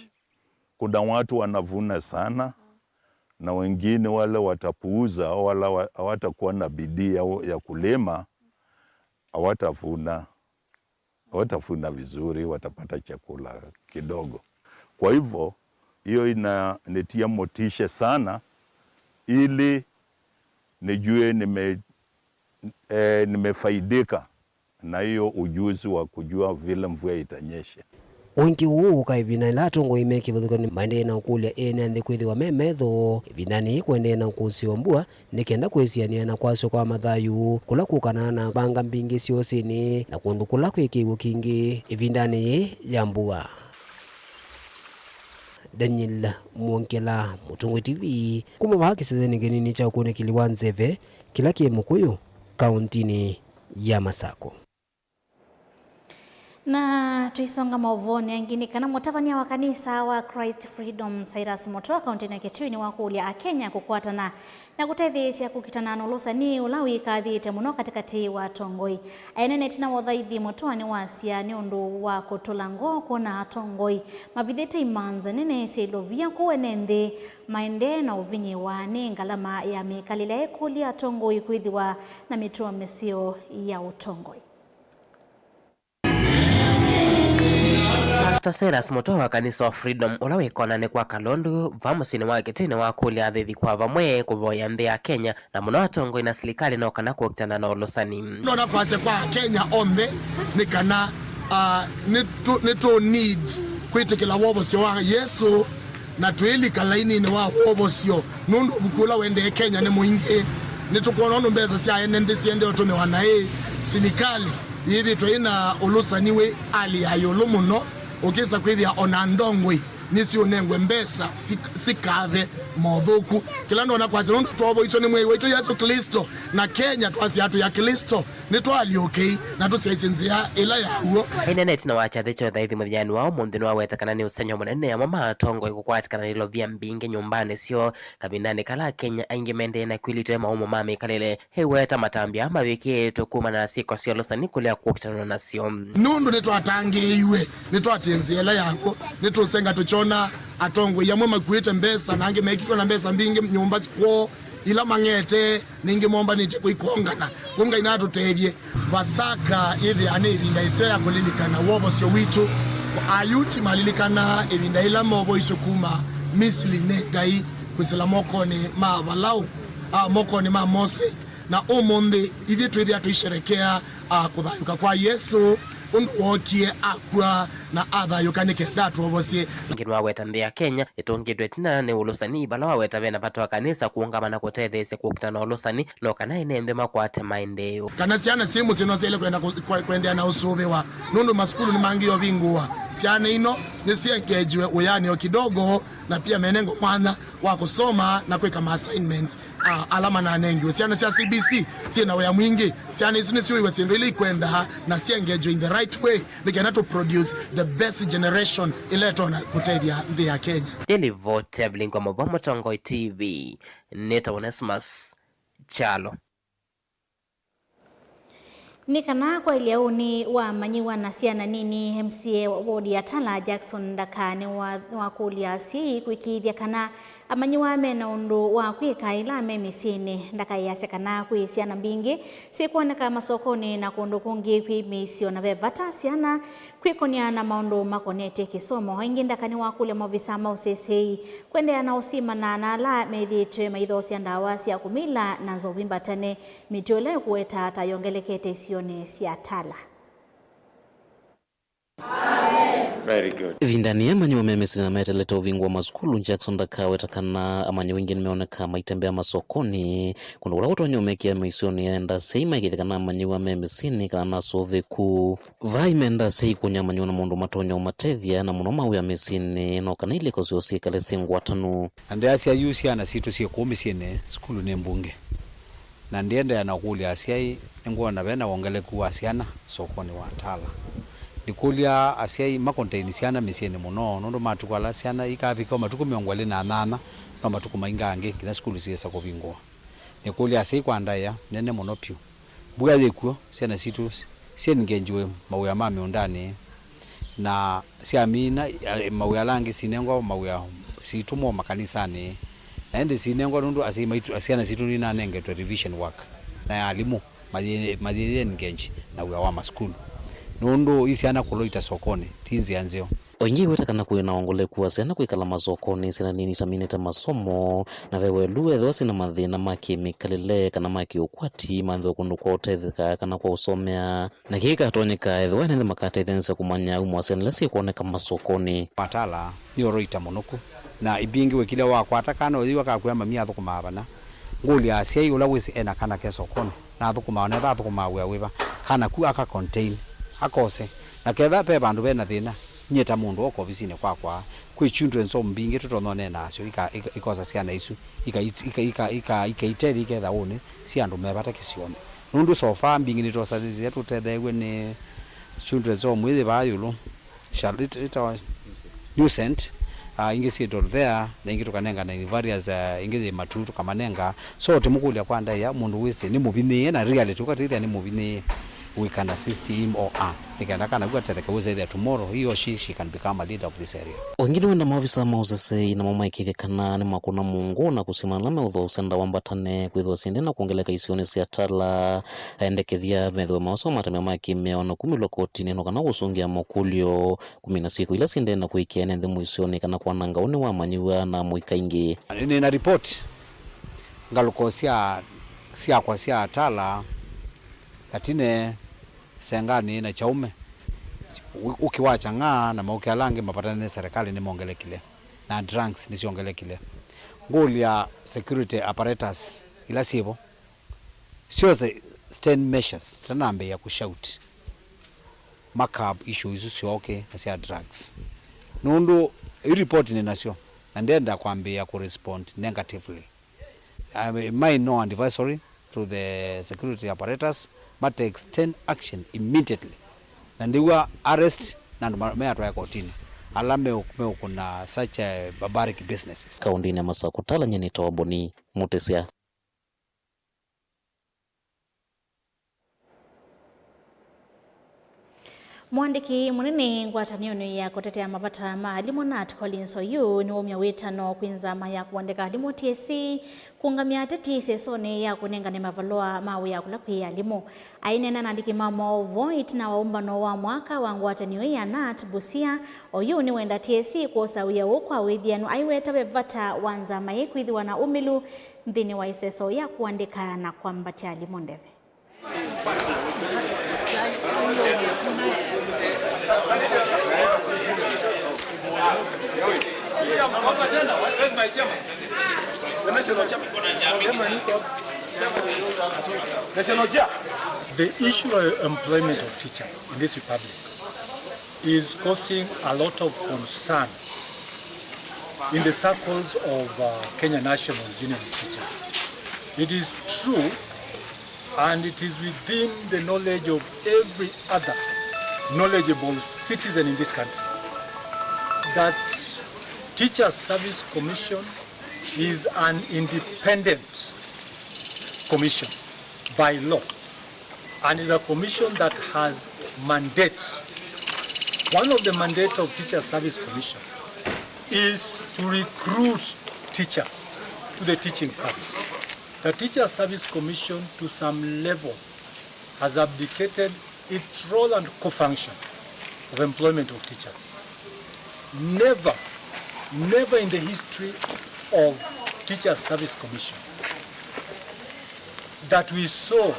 kuna watu wanavuna sana, na wengine wale watapuuza, au wala wa-, hawatakuwa na bidii ya, ya kulima, hawatavuna, hawatavuna vizuri, watapata chakula kidogo. Kwa hivyo, hiyo inanitia motisha sana, ili nijue nime-, eh, nimefaidika na hiyo ujuzi wa kujua vile mvua itanyesha. Ũingĩ ũũ ũka ĩvinda ĩla atongoi me kĩvathũkany'o maendee na ũkũlya ene nthĩ kwĩthĩwa me metho ĩvindanĩ yĩĩ kũendee na ũkũsĩ wa mbua, nĩ kenda kwĩsianĩa na kwasya kwa mathayũ kũla kũkanaa na mbanga mbingĩ syosinĩ na kũndũ kũla kwĩ kĩw'ũ kingĩ ĩvindanĩ yĩĩ ya mbua. Daniel Mwongela, Mũtongoi T V, kuma vaa kĩsesenĩ kĩnini kya ũkunĩkĩli wa nzeve kĩla kĩ Mũkũyũ, kauntinĩ ya Masako. Na tũisonga maũvoonĩ angĩ, nĩ kana mũtavany'a wa kanisa wa Christ Freedom, Cyrus Mũtũa, kauntinĩ ya Kitui, nĩwakũlya Akenya kũkwatana na kũtetheesya kũkitana na ũlũsani ũla wĩkathĩte mũno katĩkatĩ wa atongoi. Aineenete na ũthaithi, Mũtũa nĩwasya nĩ ũndũ wa kũtũla ngoo kwona atongoi mavithĩte imanza nene sya ilovia kũu ene nthĩ maendee na ũvinyĩwa nĩ ngalama ya mĩkalĩle, ekũlya atongoi kwĩthĩwa na mĩtuo mĩseo ya ũtongoi. Pastor Cyrus Mũtũa wa kanisa wa Freedom, ũla wĩ konanĩ kwa Kalondu, vaa mũsyĩnĩ wa Kitui, nĩwakũlya athaithi kwa vamwe kũvoya nthĩ ya Kenya, na mũno atongoi na silikalĩ no kana kũkitana na ũlũsani. Nona kwasya kwa Akenya onthe nĩ kana, ah, nĩtũ-, nĩtũ need kwĩtĩkĩla wovosyo wa Yesũ na twĩlika laininĩ wa wovosyo, nũndũ ũvuku ũla ũendee Kenya nĩ mũingĩ. Nĩtũkwona ũndũ mbesa sya ene nthĩ siendee ũtũmĩwa naĩ. Silikalĩ yĩthĩtwe ĩna ũlũsani wĩ hali ya ĩũlũ mũno, ũkĩsa kwĩthĩa ona ndongoi nĩsiũnengwe mbesa sik-, sikathe mothũku. Kĩla ndonya kwasya nũndũ twovoiswe nĩ Mwĩai waitũ Yesũ Klĩsto, na Kenya twasya twĩ Aklĩsto, nĩtwaalyũkei na tũsyaisye nzĩa ĩla ya w'o. Aineenete na wa kyathĩ kya ũthaithi mũthenyanĩ wa ũmũnthĩ nĩwaweta kana nĩ ũsengy'o mũnene amwe ma atongoi kũkwatĩkana na ilovia mbingĩ nyũmbanĩ syoo, kavindanĩ kala Akenya aingĩ mendee na kwĩlitwa nĩ mawũmũ ma mĩkalĩle. Eweta matambya aa mavĩkĩĩtwe kumana na syĩko sya ũlũsani kũlea kũkitanwa nasyo. Nũndũ nĩtwatangĩĩiwe, nĩtwatĩe nzĩa ĩla ya w'o, nĩtũsenga tũkyona atongoi amwe makuĩte mbesa, na angĩ mekĩtwe na mbesa mbingĩ nyũmba kwoo, ila mang'ete, ningĩ mombanĩtye kũikongana. Kũ Ngai natũtethye. Vasaka yĩthĩaa nĩ ĩvinda ĩseo ya kũlilikana wovosyo witũ. Ayuti malilikana ĩvinda ĩla movoiswe kuma Misili nĩ Ngai kwĩsĩla mokonĩ ma Valaũ, a, mokonĩ ma Mose. Na ũmũnthĩ, ithyĩ twĩthĩa tũisherekea, a, kũthayũka kwa Yesũ, ũndũ wookie, akw'a, na athayũka nĩ kenda atwovosye. Ĩngĩ nĩwaweta nthĩ ya Kenya ĩtũngĩtwe ĩtina nĩ ũlũsani, vala waweta vena vata wa kanisa kũũngama na kũtetheesya kũkitana na ũlũsani, no kana ene nthĩ makwate maendeeo. Kana syana syĩ mũsyĩ no syaĩle kwenda kũ-, kwe-, kũendeea na ũsũvĩwa, nũndũ masukulu nĩmangĩe ũvingũwa. Syana ino nĩsiengeejiwe wĩanĩ o kidogo, na pia menengwe mwanya wa kũsoma na kwĩka ma assignments, ah, ala mananengiwe. Syana sya C B C syĩ na wĩa mwingĩ. Syana isu nĩsyũiwe syĩndũ ila ikwenda na syengeejwe in the right way, nĩ kenda tũ produce the best generation ĩla ĩtonya kũtethya nthĩ ya Kenya. Nĩ livoti ya Vilingwa Mũvwa, Mũtongoi T V, nĩtawa Onesmus Kyalo. Nĩ kana kwaĩlya ũnĩ wa amanyĩw'a na syana nini, M C A wa wodi ya Tala, Jackson Ndaka, nĩwa-, nĩwakũlya asyai kwĩkĩĩthya kana amanyĩw'a me na ũndũ wa kwĩka ĩla me mĩsyĩnĩ. Ndaka easya kana kwĩ syana mbingĩ syĩkwoneka masokonĩ na kũndũ kũngĩ kwĩ mĩisyo, na ve vata syana kwĩkony'a na maũndũ makonetye kĩsomo. Aingĩ Ndaka nĩwakũlya maovisa ma ũseseei kũendeea na ũsimana na ala methĩĩtwe maithoosya ndawa sya kũmila na nzovi mbatane, mĩtĩ ĩla ĩkũweta ta yongelekete isionĩ sya Tala. Very good. Ĩvindanĩ yĩĩ amanyĩw'a me mĩsyĩnĩ na meteelete ũvingũa masukulu, Jackson Ndaka aweta kana amanyĩw'a aingĩ nĩmeoneka maitembea masokonĩ, kũndũ kũla kũtonya ũmekĩa mĩisyonĩ ya ndasya, maikĩthya kana amanyĩw'a me mĩsyĩnĩ kana nasũvĩku. Vai menda asyai kũnya amanyĩw'a na maũndũ matonya ũmatethya, na mũno mawĩa mĩsyĩnĩ, no kana ilĩko syoo syĩkale syĩ ngwatanu. Na ndĩasya yu syana sitũ syĩ kũu mĩsyĩnĩ, sukulu nĩ mbunge. Na ndĩendeea na ũkũlya asyai, nĩngwona ve na wongeleku wa syana sokonĩ wa Tala. Ndikũlya asyai ma contain syana mĩsyĩnĩ mũno, nũndũ matukũ ala syana ikavika matukũ mĩongo ĩlĩ na nyanya, no matukũ maingangĩ nginya sukulu syĩsa kũvingũa. Nĩkũlya asyai kwa ndaĩa nene mũno vyũ. Mbua yĩ kw'o, syana sitũ syĩ engage mawĩa ma mĩũndanĩ, na syamina, eh, mawĩa ala angĩ sinengwa mawĩa, sitũmwa makanisanĩ, na ĩndĩ sinengwa nũndũ asyai maitũ, syana sitũ nĩinanengetwe revision work na alimũ mayĩ-, mayĩ engage na wĩa wa masukulu, nũndũ i syana kũloita sokonĩ ti nzĩa nzeo. O ĩngĩ ĩweta kana kwĩ na wongoleku wa syana kwĩkala masokonĩ, syana nini itaminĩte masomo, na ve welu ethĩwa syĩ na mathĩna ma kĩmĩkalĩle kana ma kĩũkwati, manthĩwe kũndũ kwa ũtetheka kana kwa ũsomea. Na kĩĩ kĩkatonyeka ethĩwa ene nthĩ makatetheesya kũmanya aumo wa syana ila syĩkwoneka masokonĩ. Matala nĩ ũroita mũnũku, na imbingĩ wĩkilya wakwata kana ũyĩw'a kakwĩa mami athũkũmaa vana. Ngũlya asyai ũla wĩsĩ ena kana ke sokonĩ, na athũkũmaa, ona ethĩwa athũkũmaa wĩa wĩva, kana ku aka contain, akose. Na ketha ve vandũ ve na thĩna, nyie ta mũndũ oka ovisinĩ kwakwa, kwĩ children's home mbingĩ tũtonya ũneena nasyo, ika-, ika-, ikosa syana isu, ika-, ika-, ika-, ika-, ikaitethya iketha ũnĩ syĩ andũ me vata kĩsionĩ. Nũndũ so far mbingĩ nĩtwosanĩsya tũtetheew'e nĩ children's home ĩyĩ vaa ĩũlũ. Shall it, it our New Saint, uh, ingĩ syĩ Dorothea, na ingĩ tũkanengana in various, uh, ingĩ yĩ Matu tũkamanenga. So tũmũkũlya kwa ndaĩa mũndũ wĩsĩ nĩ mũvinyĩĩe, na reality ũkatĩthya nĩ mũvinyĩĩe, we can assist him or her, nĩ kenda kana ku atetheke wĩsethĩa tomorrow he or she, she can become a leader of this area. O ĩngĩ nĩwenda maovisa ma ũsesei namo maĩkĩĩthye kana nĩmakũna mũngũ na kũsima ala meũthũa ũsenda wambatane kwĩthĩwa syĩndĩ na kwongeleka isionĩ sya Tala. Aendekethya methĩwe maosa matemya ma kĩmĩao na kumĩlwa kotinĩ no kana kũsũngĩa makũlyo. Kũmina syĩko ila syĩndee na kũĩkĩa ene nthĩ mũisyonĩ kana kwananga ũnĩ wa amanyĩw'a na amũika aingĩ. Nĩ na report ngalũko sya, syakwa sya Tala, Katine, Senganĩ na Kyaume, ũ-, ũkĩ wa Kyang'aa na maũkĩ ala angĩ mavatane nĩ serikali nĩmongelekile, na drugs nĩsyongelekile. Ngũlya security apparatus ila syĩvo, syose stern measures tanambĩĩa kũshout ma curb issue isu syooke na sya drugs. Nũndũ i report nĩ nasyo, na ndenda kwambĩĩa kũrespond negatively. I, my no advisory to the security apparatus, ma take stern action immediately. Na ndiwa arrest na andũ ma-, meatwae kotinĩ, ala meũ-, meũkũna such a barbaric businesses. Kaũndĩnĩ ya Masakũ, Tala, nyie nĩtawa Boni Mũtĩsya. Mũandĩki mũnene ngwatanĩonĩ ya kũtetea mavata ma alimũ, Nat Collins Oyuu, nĩwaumya wĩtano kwĩ nzama ya kũandĩka alimũ, T S C, kũũngamya ateti ĩsesonĩ ya kũnengane mavalũa ma wĩa kũla kwĩ alimũ. Aineena na andĩki ma maũvoo ĩtina wa ũmbano wa mwaka wa ngwatanĩo ya Nat Busia, Oyuu nĩwenda T S C kwosa wĩa ũũ kwa wĩthyanu aiweta ve vata wa nzama ĩĩ kwĩthĩwa na ũmĩlu nthĩnĩ wa ĩseso ya kũandĩka na kwambatya alimũ ndeve. The issue of employment of teachers in this republic is causing a lot of concern in the circles of, uh, Kenya National Union of Teachers. It is true, and it is within the knowledge of every other knowledgeable citizen in this country, that Teachers Service Commission is an independent commission by law and is a commission that has mandate. One of the mandate of Teachers Service Commission is to recruit teachers to the teaching service. The Teachers Service Commission, to some level, has abdicated its role and co-function of employment of teachers. Never, never in the history of Teachers Service Commission that we saw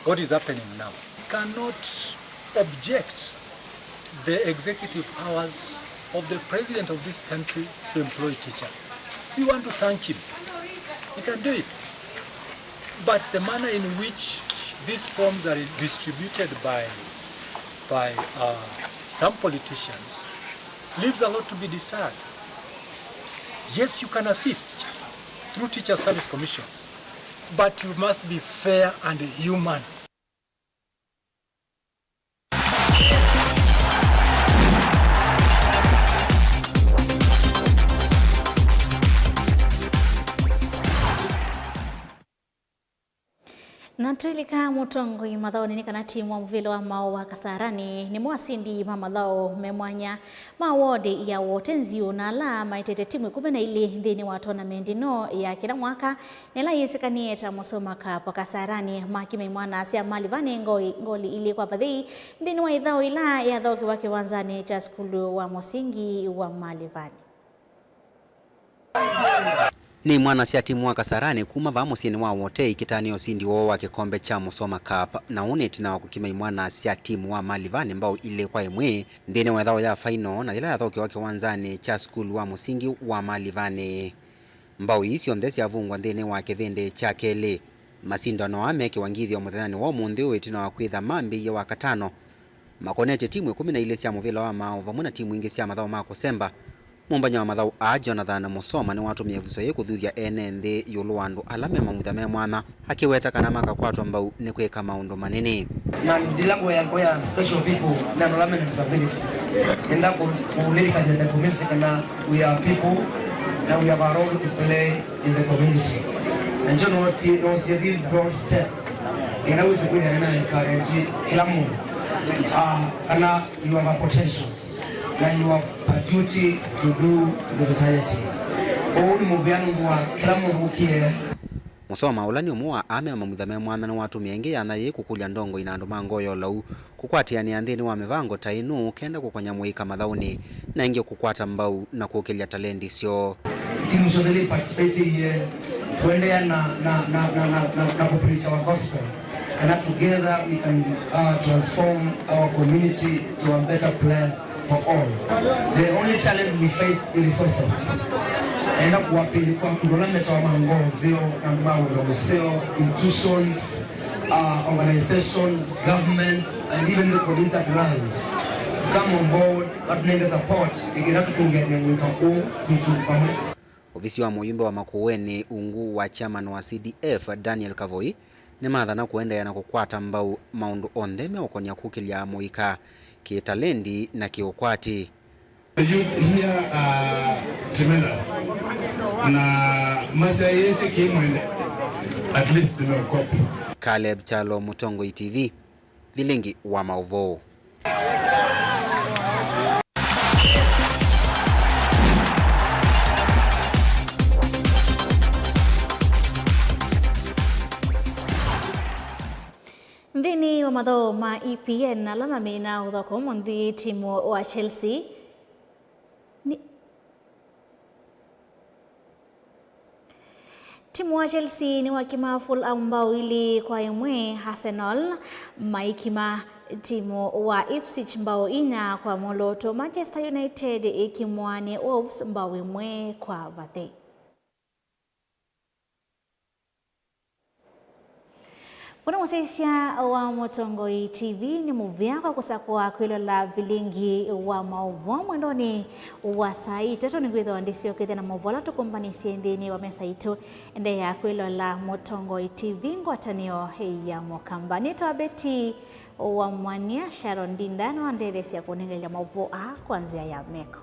what is happening now. Cannot object the executive powers of the president of this country to employ teachers. We want to thank him. He can do it. But the manner in which these forms are distributed by, by, uh, some politicians leaves a lot to be desired. Yes, you can assist through Teacher Service Commission. But you must be fair and human. Na twĩlika mũtongoi mathaũnĩ nĩ kana timu wa mũvĩla wa maaũ wa Kasarani nĩmo asindi ma mathaũ me mwanya ma wodi ya Wote Nziũ, na ala maetete timu ĩkũmi na ilĩ nthĩnĩ wa tournament ĩno ya kĩla mwaka, na ĩla yĩsĩkanĩe ta Musoma Cup. Kasarani makima imwana-a-asa ma Malivani ngoi, ngoli ilĩ kwa vathei nthĩnĩ wa ĩthaũ ĩla yathaũkĩwa kĩwanzanĩ kya sukulu wa mũsingi wa Malivani. Nĩ imwana sya timu wa Kasarani kuma vaa mũsyĩnĩ wa Wote ikĩtanĩa ũsindi woo wa kĩkombe kya Musoma Cup, na ũũ nĩ ĩtina wa kũkima imwana sya timu wa Malivani mbao ilĩ kwa ĩmwe nthĩnĩ wa ĩthaũ ya final, na yĩla yathaũkĩwa kĩwanzanĩ kya sukulu wa mũsingi wa Malivani. Mbao ii syonthe syavungwa nthĩnĩ wa kĩvĩndĩ kya kelĩ. Masindano aa mekĩwa ngithyo mũthenyanĩ wa ũmũnthĩ ũũ ĩtina wa kwĩtha mambĩĩie Wakatano makonetye timu ĩkũmi na ilĩ sya mũvĩla wa maaũ vamwe na timu ingĩ sya mathaũ ma kũsemba. Mũmbany'a wa mathaũ aa, Jonathan Musoma, nĩwatũmie ĩvuso yĩĩ kũthuthya ene nthĩ ĩũlũ wa andũ ala me mamutha me mwanya, akĩweta kana makakwatwa mbau nĩ kwĩka maũndũ manene. Na ndila kũya, kũya special people na andũ ala mena disability. Enda kũ-, kũlilikany'a the community kana we are people na we have a role to play in the community. Na njo no ti, no sie this broad step. Enda wĩse kwĩthĩa na encourage kĩla mũndũ. Ah, kana you have a potential. Na you have a duty to do to the society. Ũũ nĩ mũvea nũndũ wa kĩla mũndũ ũkie. Musoma, ũla nĩ ũmwe wa aa me mamutha me mwanya, nĩwatũmie ĩngĩ yanya yĩĩ kũkũlya ndongoi na andũ ma ngoo ya ũlau kũkwatĩanĩa nthĩnĩ wa mĩvango ta ĩno kenda kũkonya mũika mathaũnĩ, na ĩngĩ kũkwata mbau na kũkĩlya talendi syoo. Timu syonthe nĩ participate iye, tũendeea na, na, na, na, na, na, na kũpreach our gospel. And that together we can, uh, transform our community to a better place for all. The only challenge we face is resources. Enda kuapili kwa andũ ala metawa ma ngoo nzeo, na andũ ma wendo mũseo, institutions, uh, organization, government, and even the community at large to come on board, matunenge support, nĩkenda tũtũngĩanĩa mũika ũũ kwitũ vamwe. Ovisi wa mũyumbe wa Makueni ungu wa chairman wa C D F, Daniel Kavoi, nĩmathana kũendeea na kũkwata mbau maũndũ onthe meũkonya kũkĩlya mũika kĩtalendi na kĩũkwati. The youth here are tremendous. Na masyaĩĩsye kĩmwene, at least nĩmeũkopa. Caleb Kyalo, Mũtongoi T V, Vilingi wa Maũvoo. Nthĩnĩ wa mathaũ ma E P L, ala mamina ũthoko ũmũnthĩ, timu wa Chelsea nĩ, timu wa Chelsea nĩwakima Fulham mbao ilĩ kwa ĩmwe. Arsenal maikima timu wa Ipswich mbao inya kwa mũlũtũ. Manchester United ĩkimwa nĩ Wolves mbao ĩmwe kwa vathei. Mũno mũsyaĩĩsya wa Mũtongoi T V, nĩ mũvea kwa kũsakũa kwĩlola vilingi wa maũvoo mwendonĩ wa saa itatũ, nĩkwĩthĩwa ndĩsyokethya na maũvoo ala tũkũmbanĩsye nthĩnĩ wa mesa itũ. Endeea kwĩlola Mũtongoi T V, ngwatanĩo ya Mũkamba. Nĩtawa Betty wa Mwania. Sharon Ndinda nĩwandetheesya kũnengelelya maũvoo aa kwa nzĩa ya meko.